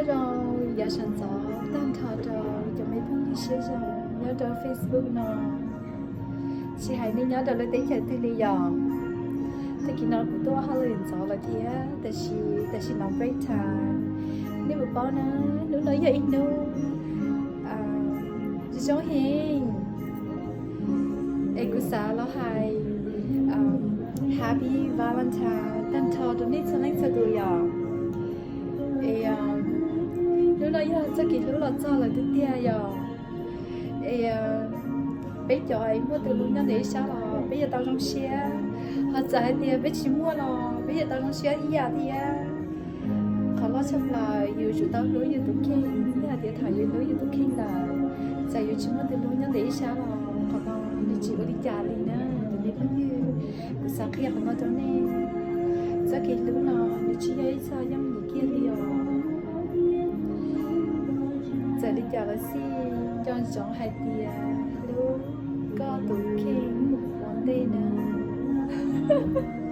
Zoo yav sawv ntxov tag nrho rau cov me phooj ywg siab zoo nyob rau Facebook no, tsis hais nej nyob rau lub teb chaws twg li yom. Tag kis no kuv tuaj holiday ntxov lawm thiab, tab sis tam sim no break time. Nej puas paub na, hnub no yog ib hnub zoo zoo heev, es kuv xav los hais Happy Valentine tag nrho rau nej txhua leej txhua tus yom. Es hnub no yog txoj kev hlub los txog lawm tiag tiag yom. Es peb cov es muaj tus hlub nyob ntawm ib sab los peb yuav tau zoo siab, ho txawm hais tias peb tsis muaj los peb yuav tau zoo siab ib yam thiab. Qhov loj tshaj plaws yus yuav tsum tau hlub yus tus kheej, yog hais tias thaum yus hlub yus tus kheej lawm, txawm yus tsis muaj tus hlub nyob ntawm ib sab los qhov no nws tsis ua li cas li na cov me phooj ywg. Kuv xav qhia qhov no rau nej, txoj kev hlub no nws tsis yog ib txoj yooj yim kiag li os. Txawm li cas los xij, nco ntsoov hais tias hlub koj tus kheej ua ntej nawb.